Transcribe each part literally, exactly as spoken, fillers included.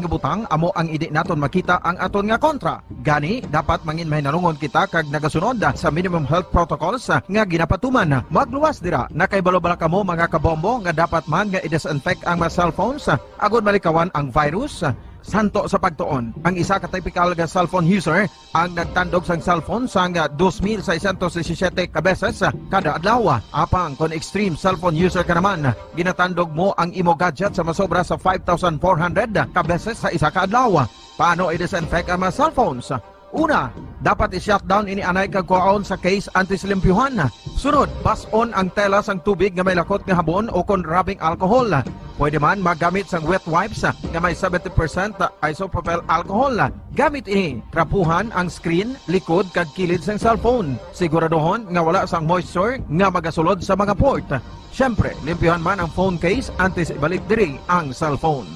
butang amo ang hindi naton makita ang aton nga kontra. Gani, dapat mangin mahinalungon kita kag nagasunod sa minimum health protocols nga ginapatuman. Magluwas dira, nakahibalo bala kamo, mga kabombo, nga dapat man nga i-disinfect ang mga cellphones agod malikawan ang virus? Santo sa pagtuon, ang isa ka typical nga cellphone user ang nagtandog sang cellphone sang dos mil seiscientos disisiete ka beses kada adlaw. Apang kon extreme cellphone user ka naman, ginatandog mo ang imo gadget sa masobra sa five thousand four hundred ka beses sa isa ka adlaw. Paano i-disinfect ang mga cellphones? Una, dapat i-shutdown ini anay kag kuhaon sa case antes limpyuhan. Sunod, bas-on ang tela sang tubig nga may lakot nga habon o kon rubbing alcohol. Pwede man magamit sang wet wipes nga may seventy percent isopropyl alcohol. Gamit ini, trapuhan ang screen, likod, kag kilid sang cellphone. Siguraduhon nga wala sang moisture nga magasulod sa mga port. Siyempre, limpyuhan man ang phone case antes ibalik diri ang cellphone.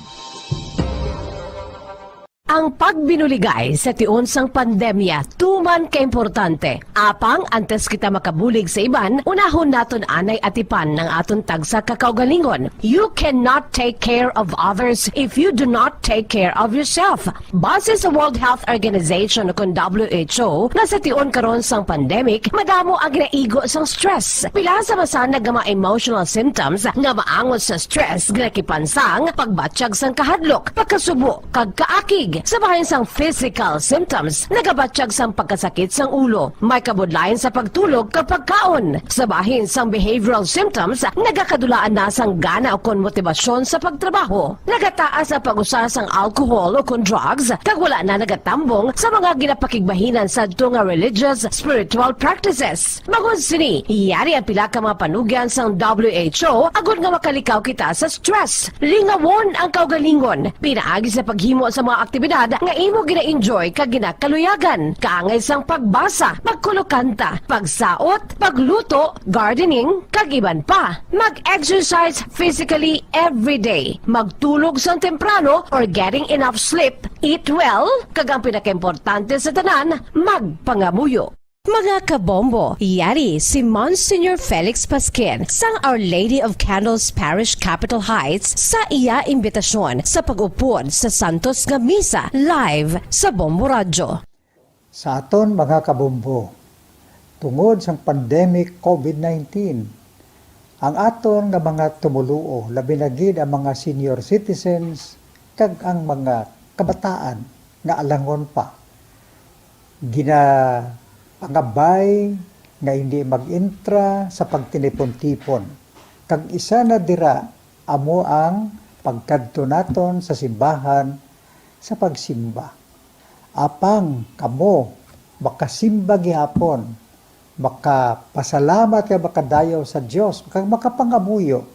Ang pagbinuligay sa tion sang pandemya tuman ka importante. Apang antes kita makabulig sa iban, unahon naton anay atipan ang aton tagsa ka kaugalingon. You cannot take care of others if you do not take care of yourself. Base sa World Health Organization, kon W H O, nga sa tion karon sang pandemic, madamo ang ginaigo sang stress. Pila sa masanag nga mga emotional symptoms nga maangot sa stress ginakipan sang pagbatyag sang kahadlok, pagkasubo, kag kaakig. Sa bahin sang physical symptoms, nagabatyag sang pagkasakit sang ulo, may kabudlayan sa pagtulog kag pagkaon. Sa bahin sang behavioral symptoms, nagakadulaan na sang gana ukon motibasyon sa pagtrabaho. Nagataas ang pag-usa sang alcohol ukon drugs, kag wala na nagatambong sa mga ginapakigbahinan sadto nga religious, spiritual practices. Bangod sini, yari ang pila ka mga panugyan sang W H O agod nga makalikaw kita sa stress. Lingawon ang kaugalingon pinaagi sa paghimo sa mga aktibidad nga imo gina-enjoy kag ginakaluyagan, kaangay sang pagbasa, pagkulokanta, pagsaot, pagluto, gardening, kag iban pa. Mag-exercise physically every day. Magtulog sang temprano or getting enough sleep. Eat well, kag ang pinakaimportante sa tanan, magpangamuyo. Mga kabombo, yari si Monsignor Felix Pasquin sang Our Lady of Candles Parish, Capitol Heights, sa iya imbitasyon sa pag-upod sa Santos nga Misa live sa Bombo Radyo. Sa aton mga kabombo, tungod sang pandemic COVID nineteen, ang aton nga mga tumoluo, labi na gid ang mga senior citizens kag ang mga kabataan nga alangon pa, ginapangabay nga hindi mag-intra sa pagtinipon-tipon. Kag isa na dira amo ang pagkadto naton sa simbahan sa pagsimba. Apang kamo makasimba gihapon, makapasalamat kag makadayaw sa Dios, kag makapangamuyo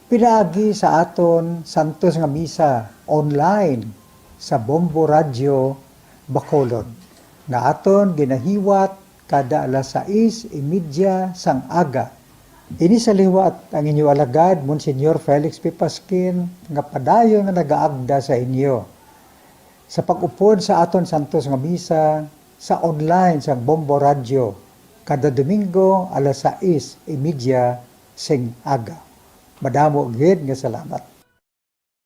pinaagi sa aton santos nga misa online sa Bombo Radyo Bacolod, nga aton ginahiwat kada alas sais y media sang aga. Ini sa liwat ang inyo alagad, Monsignor Felix P. Pasquin, nga padayon nga nagaagda sa inyo sa pag-upod sa aton santos nga misa sa online sang Bombo Radyo kada Domingo alas sais y media sing aga. Madamo gid nga salamat.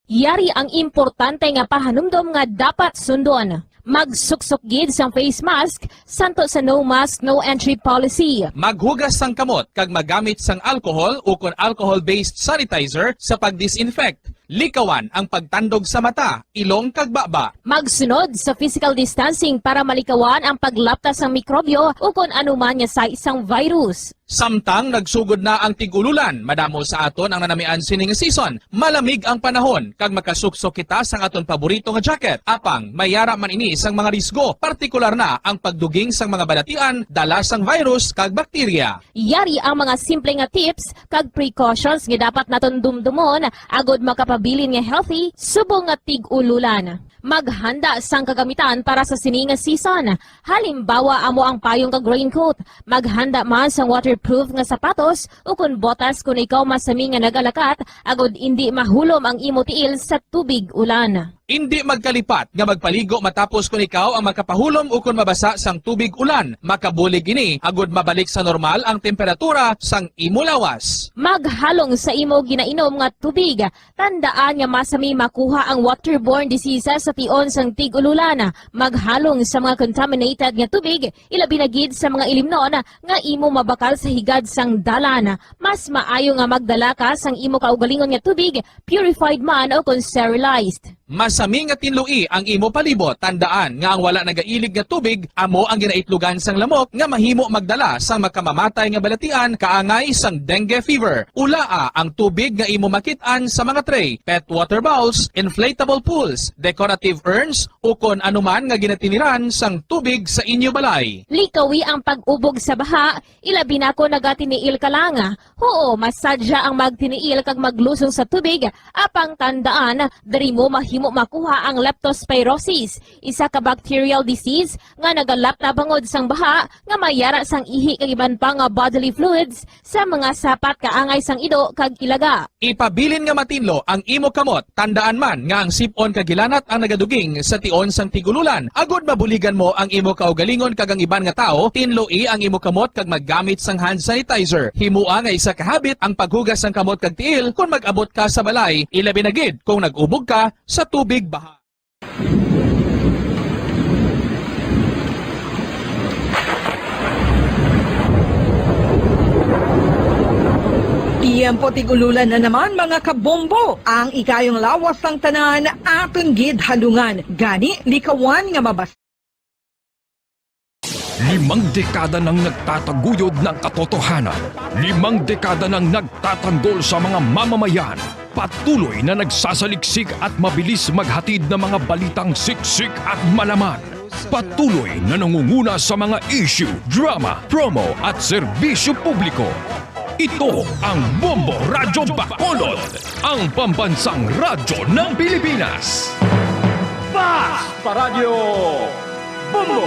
Yari ang importante nga pahanumdom nga dapat sundon. Magsuksok gid sang face mask, santo sa no mask, no entry policy. Maghugas sang kamot kag magamit sang alcohol ukon alcohol-based sanitizer sa pag-disinfect. Likawan ang pagtandog sa mata, ilong kag baba. Magsunod sa physical distancing para malikawan ang paglapta sang mikrobyo ukon anuman nga sais sang virus. Samtang nagsugod na ang tig-ululan, madamo sa aton ang nanamian sini nga season. Malamig ang panahon, kag makasuksok kita sang aton paborito nga jacket. Apang, may yara man ini sang mga risgo, partikular na ang pagduging sang mga balatian, dala sang virus kag bakterya. Yari ang mga simple nga tips kag precautions nga dapat naton dumdumon agod makapabilin nga healthy subong nga tig-ululan. Maghanda sang kagamitan para sa sini nga season. Halimbawa, amo ang payong kag raincoat. Maghanda man sang waterproof nga sapatos ukon botas kon ikaw masami nga nagalakat agod indi mahulom ang imo tiil sa tubig ulan. Indi magkalipat nga magpaligo matapos kon ikaw ang makapahulom ukon mabasa sang tubig ulan. Makabulig ini agud mabalik sa normal ang temperatura sang imo lawas. Maghalong sa imo ginainom nga tubig. Tandaan nga masami makuha ang waterborne diseases sa tion sang tig-ululan. Maghalong sa mga contaminated nga tubig, ilabi na gid sa mga ilimnon nga imo mabakal sa higad sang dalan. Mas maayo nga magdala ka sang imo kaugalingon nga tubig, purified man o kon sterilized. Masami nga tinloi ang imo palibot. Tandaan nga ang wala nagailig nga tubig amo ang ginaitlogan sang lamok nga mahimo magdala sang makamamatay nga balatian kaangay sang dengue fever. Ulaa ang tubig nga imo makit-an sa mga tray, pet water bowls, inflatable pools, decorative urns, ukon anuman nga ginatiniran sang tubig sa inyo balay. Likawi ang pag-ubog sa baha, ilabi na kon nagatiniil ka lang. Huo, masadya ang magtiniil kag maglusong sa tubig, apang tandaan, diri mo mahimo makuha ang leptospirosis, isa ka bacterial disease nga nagalap na bangod sang baha nga may yara sang ihi kag iban pa nga bodily fluids sa mga sapat kaangay sang ido kag ilaga. Ipabilin nga matinlo ang imo kamot. Tandaan man nga ang sip-on kag hilanat ang nagaduging sa tion sang tig-ululan, agud mabuligan mo ang imo kaugalingon kag ang iban nga tawo. Tinloi ang imo kamot kag maggamit sang hand sanitizer. Himoa nga isa ka habit ang paghugas sang kamot kag tiil kon mag-abot ka sa balay, ilabi na gid kung nag-ubog ka sa tubig baha. Tiyempo tig-ululan na naman, mga kabombo. Ang ikayong lawas sang tanan aton gid halungan. Gani, likawan nga mabas- Limang dekada nang nagtataguyod ng katotohanan. Limang dekada nang nagtatanggol sa mga mamamayan. Patuloy na nagsasaliksik at mabilis maghatid ng mga balitang siksik at malaman. Patuloy na nangunguna sa mga issue, drama, promo at serbisyo publiko. Ito ang Bombo Radyo Bacolod, ang pambansang radyo ng Pilipinas. Fast Paradyo Bombo!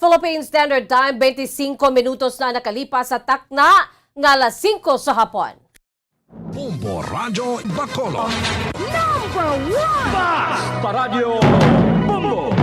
Philippine Standard Time, twenty-five minutos na nakalipas sa takna nga alas singko sa hapon. Bombo Radyo Bacolod. Number one! Fast Paradyo Bombo!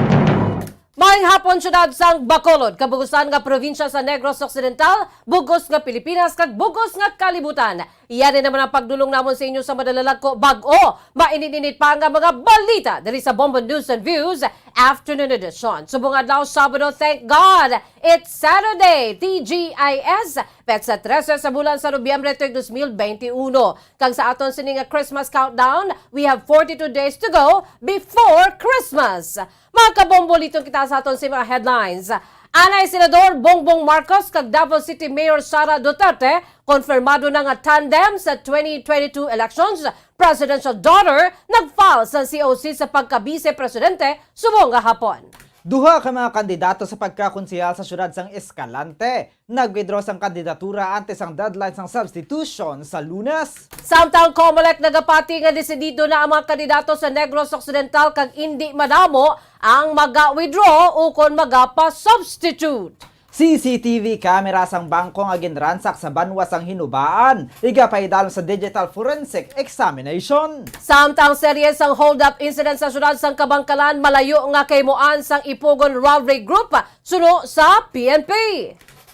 Maayong hapon, siyudad sang Bacolod, kabugusan nga probinsya sa Negros Occidental, bugos nga Pilipinas, kag bugos nga kalibutan. Iya na naman ang pagdulong namon sa inyo sa madalalagko, bag-o, mainit-init pa nga mga balita diri sa Bombo News and Views Afternoon Edition. Subong adlaw, Sabado, thank God, it's Saturday, T G I S, petsa trese sa bulan sa Nobyembre, tuig dos mil benti uno. Kag sa aton sini nga Christmas countdown, we have forty-two days to go before Christmas. Mga kabombo, liton kita sa aton sa mga headlines. Anay Senador Bongbong Marcos kag Davao City Mayor Sara Duterte konfirmado na nga tandem sa twenty twenty-two elections. Presidential daughter nag-file sa C O C sa pagka-Vice Presidente subong nga hapon. Duha ka mga kandidato sa pagkakonsehal sa siyudad sang Escalante nag-withdraw sang kandidatura antes ang deadline sang substitution sa Lunes. Samtang Comelec nagapati nga desidido na ang mga kandidato sa Negros Occidental kag indi madamo ang maga-withdraw ukon magapa-substitute. C C T V camera sang bangko nga ginransak sa banwa sang Hinubaan igapaidalom sa digital forensic examination. Samtang serye sang hold-up incident sa siyudad sang Kabankalan, malayo nga kahimuan sang Ipugon Robbery Group suno sa P N P.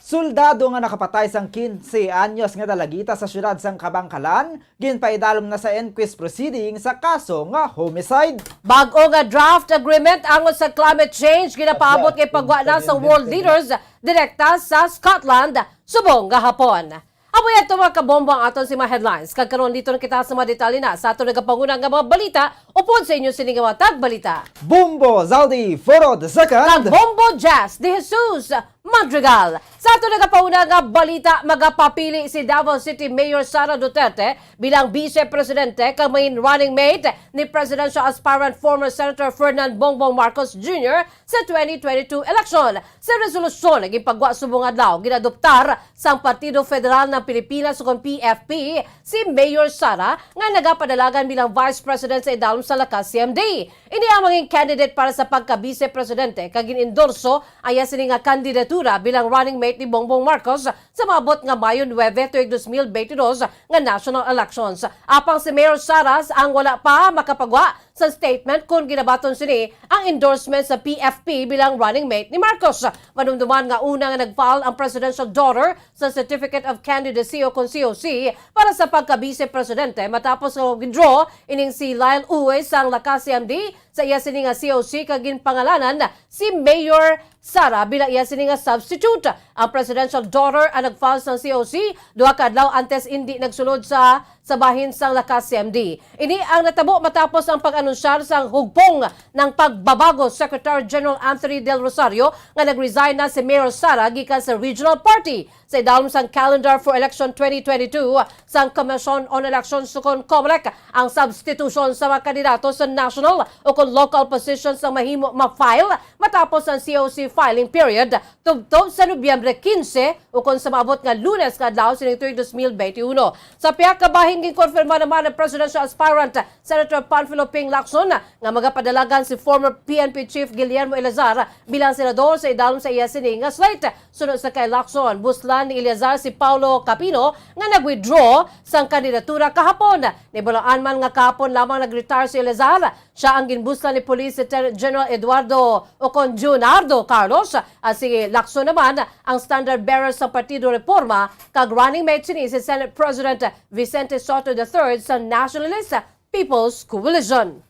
Soldado nga nakapatay sang quince anyos nga dalagita sa siyudad sang Kabankalan ginpaidalom na sa inquest proceeding sa kaso nga homicide. Bag-o nga draft agreement angot sa climate change ginapaabot kay pagwa na sa world leaders direkta sa Scotland subong nga hapon. Amo yadto, mga kabombo, ang aton si mga headlines. Kag karon, dito na kita sa mga detalye na sa aton nagapanguna nga mga balita upod sa inyo sini nga mga tagbalita. Bombo Zaldi Foro the second. Kag Bombo Jazz de Jesus Madrigal. Sa aton nagapauna nga balita, magapapili si Davao City Mayor Sara Duterte bilang Vice Presidente kag main running mate ni presidential aspirant former Senator Ferdinand Bongbong Marcos Junior sa twenty twenty-two election. Sa resolusyon nga ginpagwa subong adlaw, ginadoptar sang Partido Federal ng Pilipinas, ukon P F P, si Mayor Sara nga nagapadalagan bilang Vice President sa idalom sa Lakas C M D. Ini ang mangin candidate para sa pagka-vice presidente kag gin-endorso ang iya sini nga kandidatura bilang running mate ni Bongbong Marcos sa maabot nga Mayo nuebe tuig dos mil benti dos nga national elections. Apang si Mayor Sara ang wala pa makapagwa sa statement kon ginabaton sini ang endorsement sa P F P bilang running mate ni Marcos. Madumduman nga una nga nag-file ang presidential daughter sa Certificate of Candidacy o kon C O C para sa pagka-vice presidente matapos nga withdraw ining si Lyle Uy sang Lakas C M D sa iya sini nga C O C kag ginpangalanan si Mayor Sara bilang iya sini nga substitute. Ang presidential daughter ang nag-file sang C O C duha ka adlaw antes indi nagsulod sa sa bahin sang Lakas C M D. Ini ang natabo matapos ang pag-anunsyar sang hugpong ng pagbabago Secretary General Anthony Del Rosario nga nag-resign na si Mayor Sara gikan sa regional party. Sa idalom sang calendar for election twenty twenty-two sang Commission on Elections ukon COMELEC ang substitution sa mga kandidato sa national ukon local positions nga mahimo ma-file matapos ang C O C filing period tubtob sa Nobyembre quince ukon sa maabot nga Lunes nga adlaw sining tuig dos mil benti uno. Sa pihak ka bahin, ginkonfirma naman ang presidential aspirant Senator Panfilo Ping Lacson nga magapadalagan si former P N P Chief Guillermo Eleazar bilang senador sa idalom sa iya sini nga slate. Suno sa kay Lacson, buslan ni Eleazar si Paulo Capino nga nag-withdraw sang kandidatura kahapon. Nahibaluan man nga kahapon lamang nag-retire si Eleazar. Siya ang ginbuslan ni Police Lieutenant General Eduardo Ocon Junardo Carlos. Ah, si Lacson naman ang standard bearer sa Partido Reforma kag running mate sini si Senate President Vicente Sotto the third sa Nationalist People's Coalition.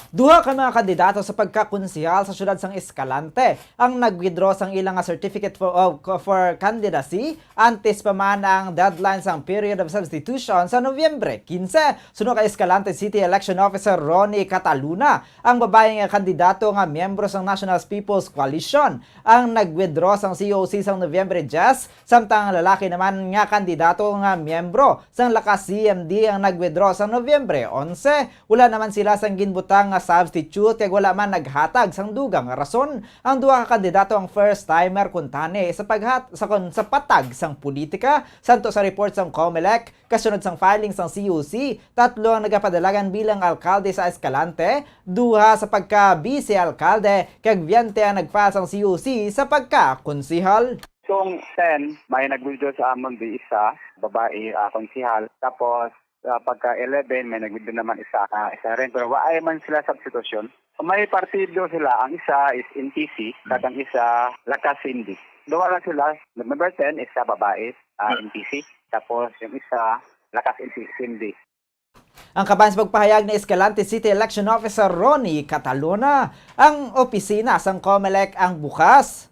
Duha ka mga kandidato sa pagkakonsehal sa siyudad sang Escalante ang nag-withdraw sang ila nga certificate for, of, for candidacy antes pa man ang deadline sang period of substitution sa Nobyembre quince. Suno kay Escalante City Election Officer Ronnie Cataluna, ang babayi nga kandidato nga miyembro sang National People's Coalition ang nag-withdraw sang C O C sang Nobyembre diyes, samtang ang lalaki naman nga kandidato nga miyembro sang Lakas C M D ang nag-withdraw sang Nobyembre onse. Wala naman sila sang ginbutang nga substitute kag wala man naghatag sang dugang nga rason. Ang duha ka kandidato ang first timer kuntani sa paghat sa kon sa patag sang politika. Santo sa report sang COMELEC, kasunod sang filing sang C O C, tatlo ang nagapadalagan bilang alkalde sa Escalante, duha sa pagka-bise-alkalde, kag biyente ang nag-file sang C O C sa pagka-konsehal. Kung ten, may nag-withdraw sa amon di isa, babae, ah, konsehal. Tapos, ah, pagka eleven, may nag-withdraw naman isa, ah, isa rin. Pero waay man sila substitution. May partido sila. Ang isa is N P C, kag ang isa, Lakas Cindy. Duha lang sila. Number ten, isa babae, ah, N P C. Tapos, yung isa, Lakas Cindy. Ang kabahin sa pagpahayag ni Escalante City Election Officer Ronnie Catalona, ang opisina sang COMELEC ang bukas.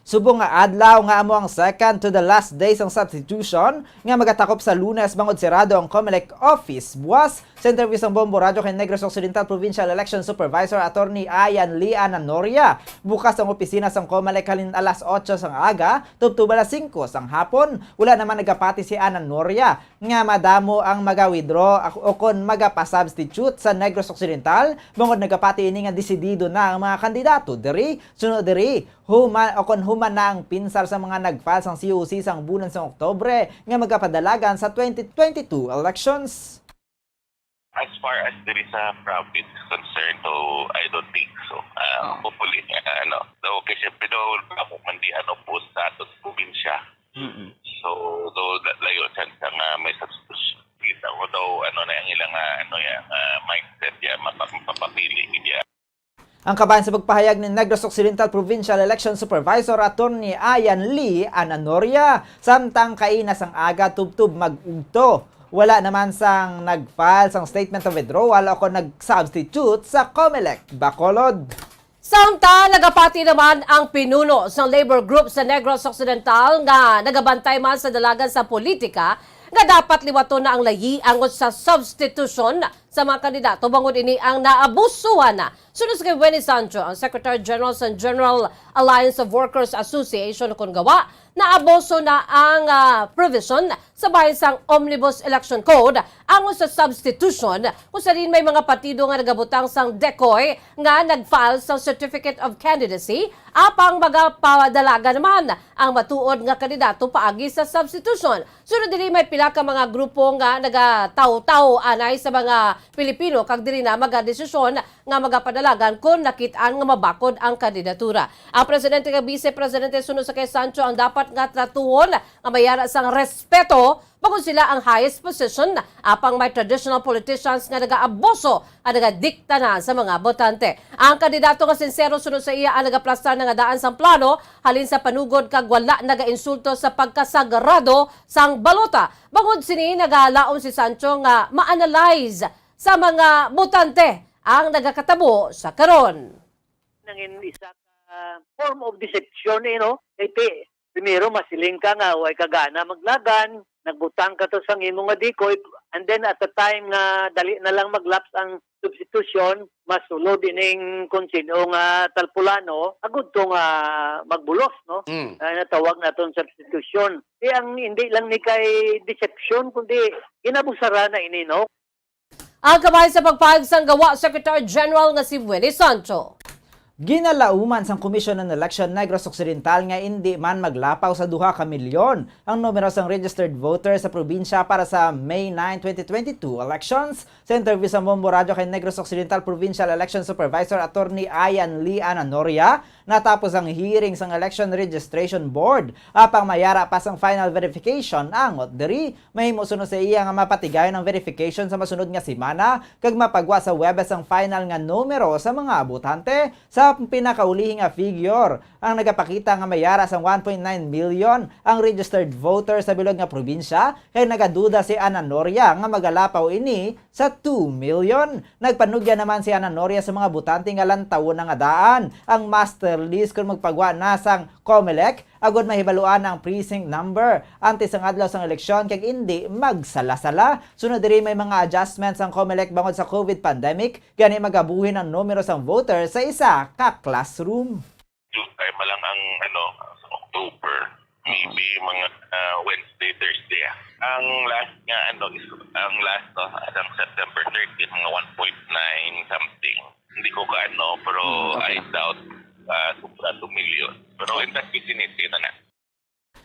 Subong nga adlaw nga amo ang second to the last day sang substitution nga magatakop sa Lunes bangod sirado ang COMELEC office buwas. Sa interview sang Bombo Radyo kay Negros Occidental Provincial Election Supervisor Attorney Ian Lee Ananoria, bukas ang opisina sang COMELEC halin alas otso sang aga tubtob alas singko sang hapon. Wala naman nagapati si Ananoria nga madamo ang maga-withdraw ak-, o kon magapasubstitute sa Negros Occidental, bangod nagapati ini nga desidido na ang mga kandidato diri. Suno diri, human, o kon human na ang pinsar sa mga nag-file sang C O C sang bulan sang Oktubre nga magapadalagan sa twenty twenty-two elections. As far as diri sa province is concerned, so I don't think so. Ah, Oh. Hopefully, ah, ano, though, kasi syempre daw, ako man di, ano, po sa aton probinsya. Mm-mm. So, though, la-, layo siya sa nga may substitution. Kita mo daw, ano na yung ilang, ah, ano yan, ah, mindset yan, mapa-, mapapili niya. Ang kabahin sa pagpahayag ni Negros Occidental Provincial Election Supervisor Attorney Ian Lee Ananoria, samtang kaina sang aga tubtob mag-udto. Wala naman sang nag-file sang statement of withdrawal o kon nag-substitute sa COMELEC Bacolod. Samtang nagapati naman ang pinuno sa labor group sa Negros Occidental nga nagabantay man sa dalagan sa politika nga dapat liwaton na ang layi angot sa substitution sa mga kandidato bangod ini ang naabusuhan na. Suno sa kay Wenny Sancho, ang Secretary General sa General Alliance of Workers Association, kon gawa, Naabuso na ang, ah, provision sa bahin sang Omnibus Election Code angon sa substitution, kung sa diin may mga partido nga nagabutang sang decoy nga nag-file sang Certificate of Candidacy, apang magapadalagan naman ang matuod nga kandidato paagi sa substitution. Sunod diri, may pila ka mga grupo nga nagataw-taw anay sa mga Pilipino, kag diri na magadesisyon nga magapadalagan kon nakit-an nga mabakod ang kandidatura. Ang presidente kag bise presidente, suno sa kay Sancho, ang dapat nga tratuhon nga may ara sang respeto, bangod sila ang highest position, apang may traditional politicians nga nagaabuso nga nagadikta na sa mga botante. Ang kandidato nga sinsero, suno sa iya, ang nagaplastar na nga daan sang plano halin sa panugod kag wala nagainsulto sa pagkasagrado sang balota. Bangod sini, nagalaom si Sancho nga ma-analyze sa mga botante ang nagakatabo sa karon. Nangin isa ka form of deception, eh, no? Kay ti-, primero, masiling ka nga way ka gana maglagan, nagbutang ka to sang imo nga decoy, and then at the time nga dali na lang mag-lapse ang substitution, masulod ining kung sino nga talpulano, agud to nga magbulos, no? Mm. Ah, natawag naton substitution. Di ang hindi lang ni kay deception, kundi ginabusara na ini, no? Ang kabahin sa pagpahayag sang gawa Secretary General nga si Willie Sancho. Ginalauman sang Commission on Election Negros Occidental nga indi man maglapaw sa duha ka milyon ang numero sang registered voter sa probinsya para sa May nine, twenty twenty-two elections. Sa interview sa Bombo Radyo kay Negros Occidental Provincial Election Supervisor Attorney Ian Lee Ananoria, natapos ang hearing sang Election Registration Board, apang may ara pa sang final verification angot diri. Mahimo, suno sa iya, nga mapatigayon ang verification sa masunod nga semana kag mapagwa sa Huwebes ang final nga numero sa mga botante. Sa pinakaulihi nga figure, ang nagapakita nga may ara sang one point nine million ang registered voter sa bilog nga probinsya, kay nagaduda si Ananoria nga magalapaw ini sa two million. Nagpanugya naman si Ananoria sa mga botante nga lantawon na nga daan ang master list kon magpagwa na sang Comelec, agud mahibaluan ang precinct number antes sang adlaw sang eleksyon kag indi magsala-sala. Sunod diri, may mga adjustments ang Comelec bangod sa COVID pandemic, gani magabuhin ang numero sang voter sa isa ka classroom. June time lang ang, ano, October. Maybe mga, ah, Wednesday, Thursday, ah. Ang last nga, ano, is, ang last, no, hanggang September thirty, mga one point nine something. Hindi ko kaano, pero, hmm, okay, I doubt, ah, sobra two million. Pero in that vicinity na na.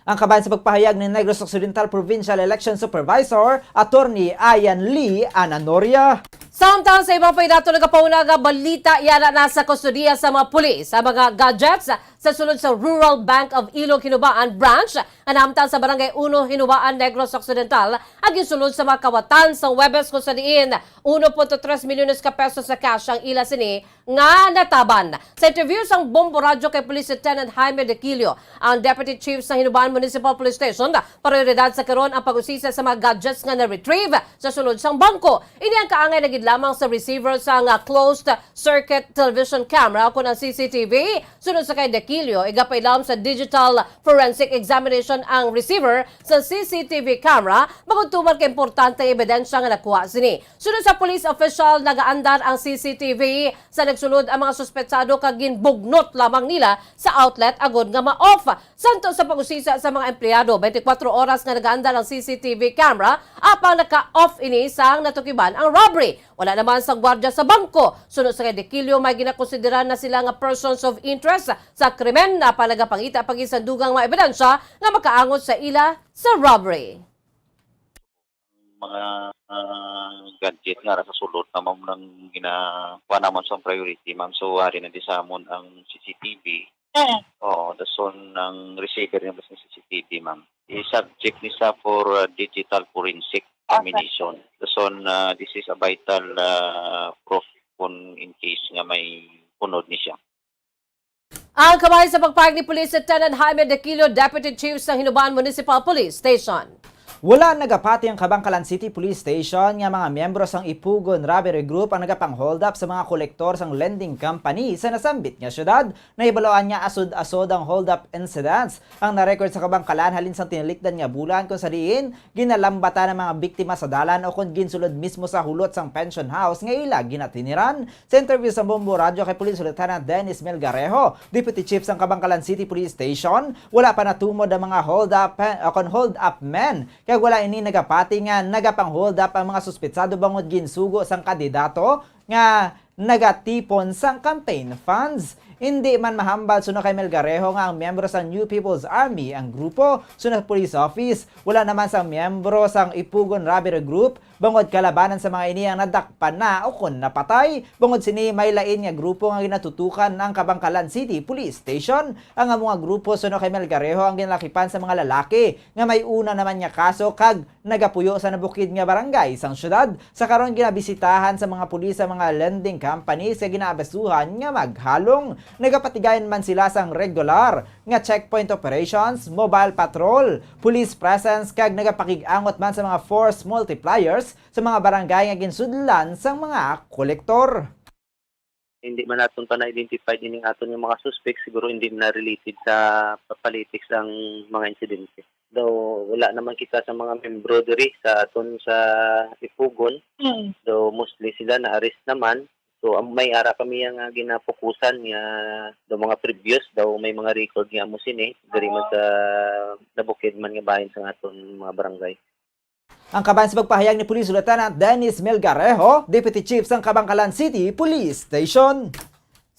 Ang kabahin sa pagpahayag ni Negros Occidental Provincial Election Supervisor, Attorney Ian Lee Ananoria. Samtang sa iba pa dato, nagapauna nga balita, yara na sa kustodiya sa mga pulis ang mga gadgets sa sulod sa Rural Bank of Ilog Hinubaan Branch nga nahamtang sa Barangay Uno Hinubaan, Negros Occidental, ang ginsulod sa mga kawatan sa Huwebes, kung sa diin uno punto tres milyones ka pesos sa cash ang ila sini nga nataban. Sa interview sang Bombo Radyo kay Police Lieutenant Jaime Dequilio, ang Deputy Chief sa Hinubaan Municipal Police Station, prioridad sa karon ang pag-usisa sa mga gadgets nga na-retrieve sa sulod sang bangko. Ini ang kaangay na gid lamang sa receiver sang closed circuit television camera, kun ang C C T V. Sunod sa kay Dequilio, igapailaom sa digital forensic examination ang receiver sa C C T V camera, bangod tuman kay importante ang ebidensya nga nakuha sini. Sunod sa police official, nagaandar ang C C T V. Sa nagsulod ang mga suspetsado kag ginbugnot lamang nila sa outlet agud nga ma-off. Santo sa pag-usisa sa mga empleyado, twenty-four oras nga nagaandar ang C C T V camera, apang naka-off ini sang natukiban ang robbery. Wala naman sang gwardya sa bangko. Suno sa kay Dequilio, may ginakonsidera na sila nga persons of interest sa krimen, apang nagapangita pa gid sang dugang mga ebidensya nga makaangot sa ila sa robbery. Mga, ah, gadget nga ara sa sulod na, ma'am, nang gina-, kuha naman sa priority, ma'am. So, ari na di sa amon ang C C T V. Mm. Oo, dason ang receiver niya sa C C T V, ma'am. I-subject ni sa for, uh, digital forensic, okay, examination. Dason, uh, this is a vital, uh, proof kung in case nga may unod ni siya. Ang kabahin sa pagpahayag ni Police Lieutenant Jaime Dequilio, Deputy Chief sa Hinubaan Municipal Police Station. Wala nagapati ang Kabankalan City Police Station nga mga miyembro sang Ipugon Robbery Group ang nagapang-hold up sa mga kolektor sang lending company sa nasambit nga syudad. Nahibaluan nga asod-asod ang hold-up incidents ang na-record sa Kabankalan halin sang tinilikdan nga bulan, kung sa diin ginalambatan ang mga biktima sa dalan o kon ginsulod mismo sa hulot sang pension house nga ila ginatiniran. Sa interview sa Bombo Radyo kay Police Lieutenant Dennis Melgarejo, Deputy Chief sang Kabankalan City Police Station, wala pa natumod ang mga hold-up, o kon hold-up men, kag wala ini nagapati nga nagapang-hold up ang mga suspetsado bangod ginsugo sang kandidato nga nagatipon sang campaign funds. Hindi man mahambal, suno kay Melgarejo, nga ang miyembro sang New People's Army ang grupo, suno sa police office. Wala naman sang miyembro sang Ipugon Robbery Group, bangod kalabanan sa mga ini ang nadakpan na o kon napatay. Bangod sini, may lain nga grupo nga ginatutukan ang Kabankalan City Police Station. Ang amo nga grupo, suno kay Melgarejo, ang ginlakipan sa mga lalaki nga may una naman nga kaso kag nagapuyo sa nabukid nga barangay sang syudad. Sa karon, ginabisitahan sa mga pulis ang mga lending companies nga ginaabisuhan nga maghalong. Nagapatigayon man sila sang regular nga checkpoint operations, mobile patrol, police presence, kag nagapakig-angot man sa mga force multipliers sa mga barangay nga ginsudlan sang mga kolektor. Hindi man naton pa na-identified ining aton nga mga suspect, siguro hindi na related sa pa-, politics ang mga insidente. Daw wala naman kita sa mga membro diri sa aton sa Ipugon. Mm. Daw mostly sila na-arrest naman. So, ang may ara kami nga ginapokusan nga daw mga previous, daw may mga record nga amo sini diri man sa nabukid man nga bahin sa aton mga barangay. Ang kabahin sa pagpahayag ni Police Lieutenant Dennis Melgarejo, Deputy Chief sang Kabankalan City Police Station.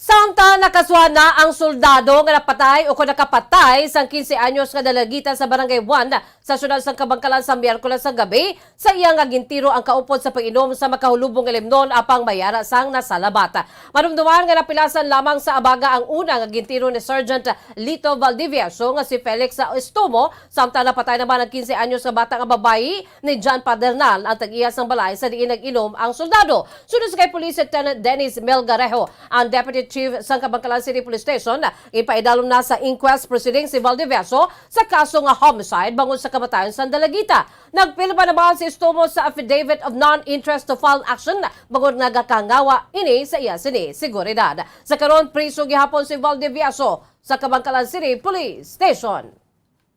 Samtang nakasuhan na ang soldado nga napatay o kon nakapatay sang quince anyos nga dalagita sa Barangay one sa siyudad sang Kabankalan sa Miyerkules sa gabi, sa iya nga gintiro ang kaupod sa pag-inom sa makahulubong nga limnon apang may ara sang nasalabat. Madumduman nga napilasan lamang sa abaga ang una nga gintiro ni Sergeant Lito Valdivieso nga si Felix Estomo, samtang napatay naman ang quince anyos nga bata nga babayi ni John Padernal, ang tag-iya sang balay sa diin nag-inom ang soldado. Suno sa kay Police Lieutenant Dennis Melgarejo, ang Deputy Chief sang Kabankalan City Police Station, ipaidalom na sa inquest proceeding si Valdivieso sa kaso nga homicide bangod sa kamatayon sang dalagita. Nagpirma naman si Estomo sa affidavit of non-interest to file action bangod nagakangawa ini sa iya sini seguridad. Sa karon, priso gihapon si Valdivieso sa Kabankalan City Police Station.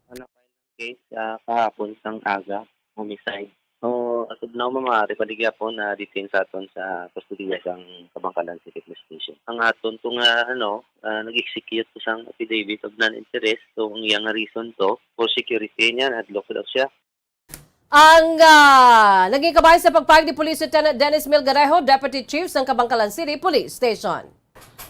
Ano, file ng case, ah, kahapon sang aga, homicide. So, as of now, ma'am, maaari pa di gyapon na detain sa aton sa kustodiya sang Kabankalan City Police Station. Ang aton to nga, ano, ah, nag-execute to sang affidavit of non-interest. So, ang iya nga reason to, for security niya, nahadlok daw siya. Ang, ah, naging kabahin sa pagpahayag ni Police Lieutenant Dennis Melgarejo, Deputy Chief sang Kabankalan City Police Station.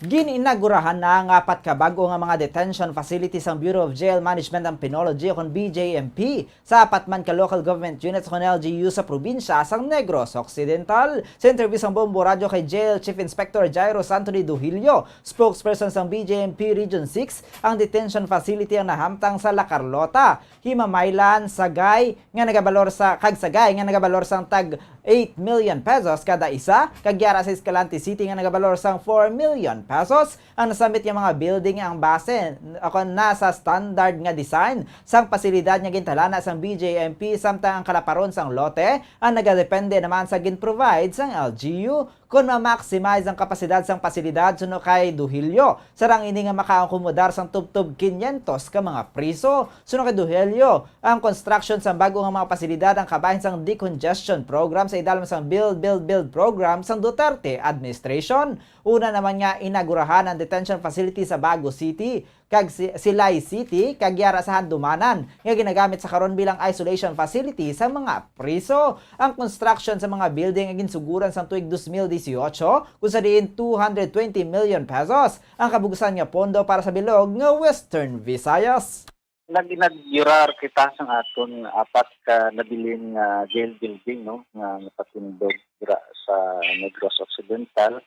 Gin-inagurahan na ang apat ka bag-o nga mga detention facility sang Bureau of Jail Management and Penology o kon B J M P sa apat man ka local government units o kon L G U sa probinsya sang Negros Occidental. Sa interview sang Bombo Radyo kay Jail Chief Inspector Jairo Santo de Duhilio, spokesperson sang B J M P Region six, ang detention facility ang nahamtang sa La Carlota, Himamaylan, Sagay, nga nagabalor sa, kag Sagay nga nagabalor sang tag eight million pesos kada isa, kag yara sa Escalante City nga nagabalor sang four million pesos. Ang nasambit nga mga building ang base o kon nasa standard nga design sang pasilidad nga gintalana sang B J M P, samtang ang kalaparon sang lote ang nagadepende naman sa gin-provide sang L G U. Kon ma-maximize ang kapasidad sang pasilidad, suno kay Duhilio, sarang ini nga makaakomodar sang tubtob quinientos ka mga priso. Suno kay Duhilio, ang construction sang bag-o nga mga pasilidad ang kabahin sang decongestion program sa idalom sang Build, Build, Build program sang Duterte administration. Una naman nga inagurahan ang detention facility sa Bago City kag Si-, Silay City, kag yara sa Handumanan, nga ginagamit sa karon bilang isolation facility sa mga priso. Ang construction sa mga building nga ginsuguran sang tuig dos mil dieciocho, kung sa diin two hundred twenty million pesos ang kabug-usan nga pondo para sa bilog nga Western Visayas. Nag-inaugurar kita sang aton apat ka nabilin nga jail building, no, nga napatindog dira sa Negros Occidental,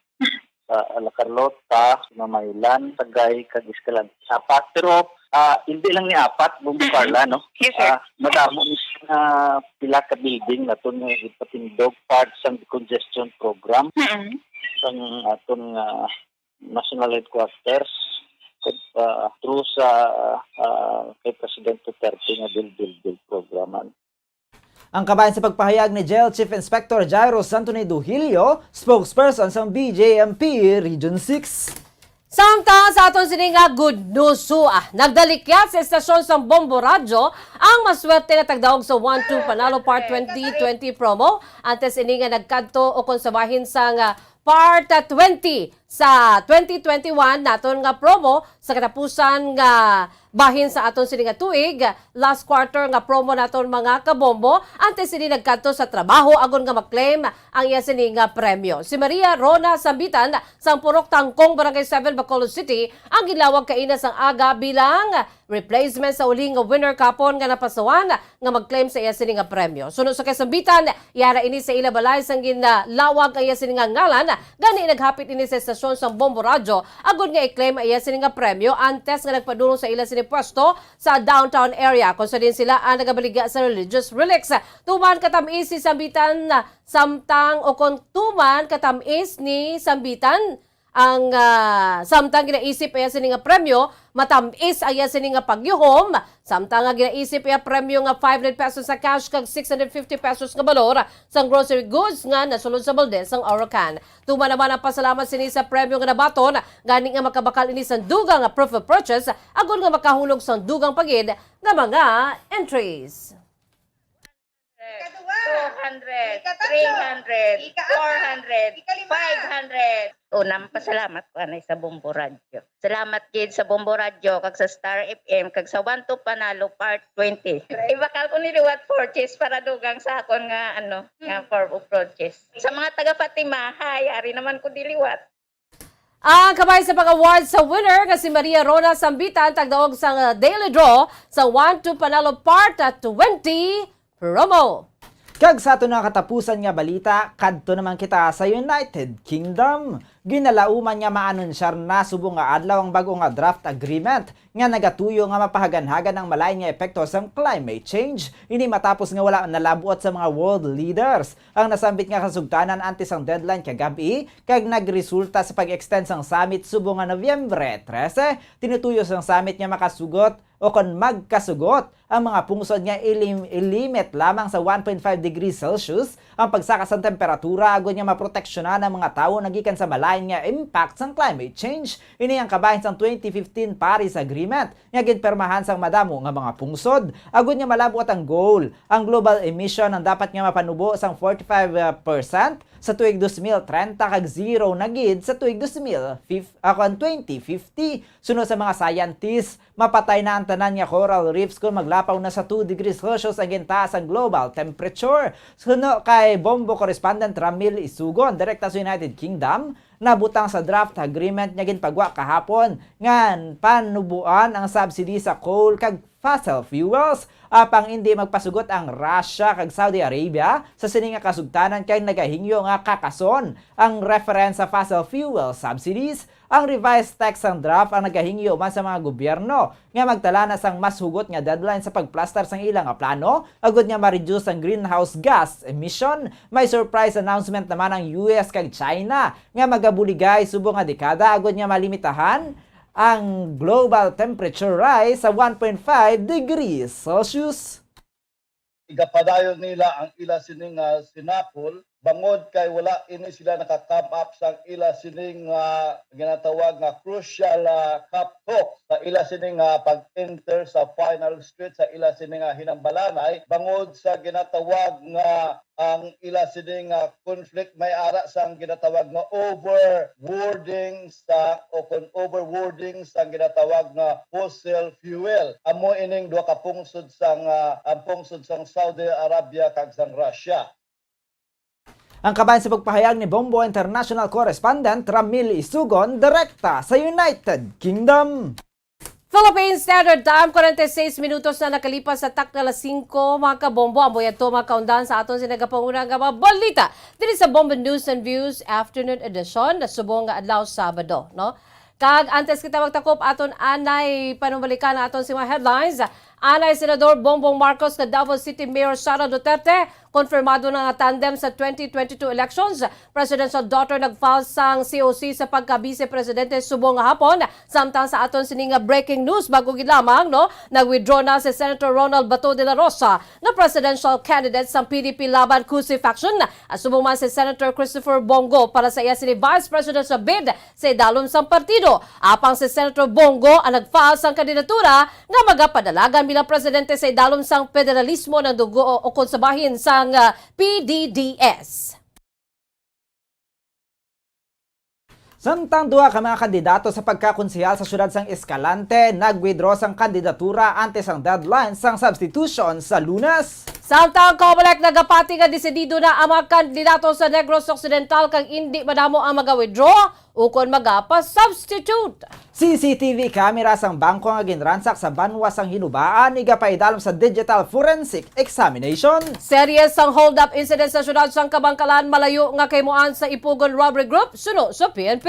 sa La Carlota, Mamaylan, Sagay, kag Escalante. Apat, pero, ah, hindi lang ni apat, Bumbo Mm-mm. Carla, no? Yes, sir. Ah, madamo ni siya nga pila ka building naton nga ipatindog, part sang decongestion program, Mm-mm. sang aton nga national headquarters, kag, ah, through sa, ah, kay President Duterte nga Build, Build, Build program. Ang kabahin sa pagpahayag ni Jail Chief Inspector Jairo Santonay Duhilio, spokesperson sang B J M P Region six. Samtang sa aton sini nga good news, ah, nagdalikyat sa estasyon sang Bombo Radyo ang maswerte nga tagdaog sa One Two Panalo Part twenty twenty promo. Antes ini nga nagkadto o kon sa bahin sang, ah, Part twenty sa twenty twenty-one naton nga promo sa katapusan nga bahin sa aton sini nga tuig, last quarter nga promo naton mga kabombo, antes sini nagkadto sa trabaho agon nga maklaim ang iya sini nga premyo. Si Maria Rona Sambitan sang Purok Tangkong, Barangay seven, Bacolod City, ang ginlawag kaina sang aga bilang replacement sa uli nga winner kapon nga napasawan nga mag-claim sa iya sini nga premyo. Suno sa kasambitan, yara ini sa ila balay sang ginlawag ang iya sini nga ngalan, gani naghapit ini sa estasyon sang Bombo Radyo agod nga i-claim ang iya sini nga premyo antes nga nagpadulong sa ila sini pwesto sa downtown area, kung sa din sila ang nagabaligya sa religious relics. Tuman katamis si Sambitan, samtang o kung tuman katamis ni Sambitan, ang, ah, samtang ginaisip iya sini nga premyo, matamis ang iya sini nga pagyuhom, samtang nga ginaisip iya premyo nga five hundred pesos sa cash kag six hundred fifty pesos nga balor sang grocery goods nga nasulod sa balde sang Orocan. Tuman naman ang pasalamat sini sa premyo nga nabaton, gani nga makabakal ini sang dugang nga proof of purchase, agod nga makahulog sang dugang pa gid nga mga entries. Two hundred, three hundred, four hundred, five hundred. Una, pasalamat ko anay sa Bombo Radyo. Salamat gid sa Bombo Radyo kag sa Star F M kag sa One to Panalo Part twenty. Ibakal ko ni liwat purchase para dugang sa akon nga, ano, nga form of purchase. Sa mga taga Fatima, hi, ari naman ko di liwat. Ang kabahin sa pag-award sa winner nga si Maria Rona Sambitan, tagdaog sang, ah, daily draw sa One to Panalo Part twenty promo. Kag sa aton nga katapusan nga balita, kadto naman kita sa United Kingdom. Ginalauman nga maanunsyar na subong nga adlaw ang bag-o nga draft agreement nga nagatuyo nga mapahaganhagan ang malain nga epekto sang climate change. Ini matapos nga wala nalab-ot sa mga world leaders ang nasambit nga kasugtanan antes ang deadline kagab-i, kag nagresulta sa pag-extend sang summit subong nga Nobyembre trese. Tinutuyo sang summit nga makasugot o kon magkasugot ang mga pungsod nga ilim-, ilimit lamang sa one point five degrees Celsius ang pagsaka sang temperatura agod nga maproteksyonan ang mga tawo nagikan sa malain nga impact sang climate change. Ini ang kabahin sang twenty fifteen Paris Agreement nga ginpirmahan sang madamo nga mga pungsod. Agod nga malab-ot ang goal, ang global emission ang dapat nga mapanubo sang forty-five percent sa tuig dos mil trenta kag zero na gid sa tuig dos mil fifty, ah, kuwan, twenty fifty. Suno sa mga scientists, mapatay na ang tanan nga coral reefs kon maglapaw na sa two degrees Celsius ang gintaas ang global temperature. Suno kay Bombo correspondent Ramil Isugon, direkta sa United Kingdom, nabutang sa draft agreement nga ginpagwa kahapon nga panuboan ang subsidy sa coal kag fossil fuels, apang indi magpasugot ang Russia kag Saudi Arabia sa sini nga kasugtanan kay nagahingyo nga kakason ang reference sa fossil fuel subsidies. Ang revised text sang draft ang nagahingyo man sa mga gobyerno nga magtala na sang mas hugot nga deadline sa pagplastar sang ila nga plano agud nga ma-reduce ang greenhouse gas emission. May surprise announcement naman ang U S kag China nga magabuligay subong nga dekada agud nga malimitahan ang global temperature rise sa one point five degrees Celsius. Igapadayon nila ang ila sini nga sinapol, bangod kay wala ini sila naka-come up sang ila sini nga ginatawag nga crucial, ah, COP talks, sa ila sini nga pag-enter sa final stretch sa ila sini nga hinambalanay, bangod sa ginatawag nga ang ila sini nga conflict may ara sang ginatawag nga overwording sa, o kon overwording sang ginatawag nga fossil fuel. Amo ining duha ka pungsod sang, ah, ang pungsod sang Saudi Arabia kag sang Russia. Ang kabahin sa pagpahayag ni Bombo International Correspondent Ramil Isugon, direkta sa United Kingdom. Philippine Standard Time, forty-six minutos na nakalipas sa takna alas singko, mga kabombo. Amo yadto, mga kaundan, sa aton sinagapanguna nga mga balita diri sa Bombo News and Views Afternoon Edition, na subong nga adlaw Sabado, no? Kag antes kita magtakop, aton anay panumalikan ang aton si mga headlines. Anay Senador Bongbong Marcos kag Davao City Mayor Sara Duterte, konfirmado na nga tandem sa twenty twenty-two elections. Presidential daughter nag-file sang C O C sa pagka-vice presidente subong nga hapon. Samtang sa aton sini nga breaking news, bago gid lamang, no, nag-withdraw na si Senator Ronald Bato de la Rosa nga presidential candidate sang P D P Laban Kusi faction. Subong man si Senator Christopher Bongo para sa iya sini vice presidential bid sa idalom sang partido. Apang si Senator Bongo ang nag-file sang kandidatura nga magapadalagan bilang presidente sa idalom sang federalismo ng dugo o, o kon sa bahin sang, ah, P D D S. Samtang duha ka mga kandidato sa pagkakonsehal sa siyudad sang Escalante nag-withdraw sang kandidatura antes ang deadline sang substitution sa Lunes. Samtang ang Comelec nagapati nga desidido na ang mga kandidato sa Negros Occidental kag indi madamo ang maga-withdraw ukon magapa-substitute. C C T V camera sang bangko nga ginransak sa banwa sang Hinubaan igapaidalom sa digital forensic examination. Series sang hold-up incident sa siyudad sang Kabangkalan malayo nga kahimuan sa Ipugon Robbery Group suno sa P N P.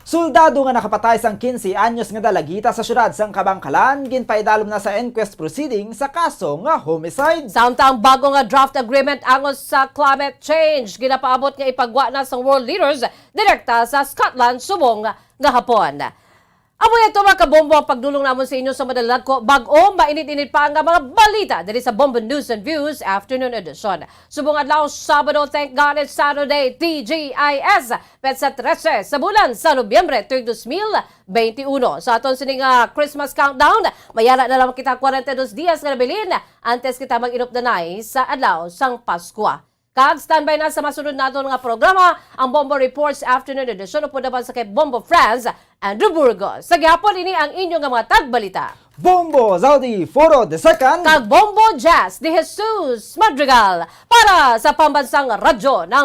Soldado nga nakapatay sang quince anyos nga dalagita sa siyudad sang Kabangkalan ginpaidalom na sa inquest proceeding sa kaso nga homicide. Samtang bago nga draft agreement angot sa climate change ginapaabot nga ipagwa na sang world leaders direkta sa Scotland subong nga hapon. Amo ito, mga kabombo, ang pagdulong namon sa inyo sa madalagko, bag-o, mainit-init pa nga mga balita diri sa Bombo News and Views Afternoon Edition. Subong adlaw, Sabado, thank God it's Saturday, T G I S, petsa trese sa bulan sa Nobyembre, tuig dos mil benti uno. Sa aton sini nga Christmas countdown, mayara na lamang kita kwarenta y dos dias nga nabilin antes kita mag-inupdanay sa adlaw sang Paskwa. Kag standby na sa masunod naton nga programa, ang Bombo Reports Afternoon Edition, upod naman sa kay Bombo Franz Andrew Burgos. Sa gihapon, ini ang inyo nga mga tagbalita. Bombo Zaldi Foro the Second. Kag Bombo Jazz de Jesus Madrigal para sa Pambansang Radyo ng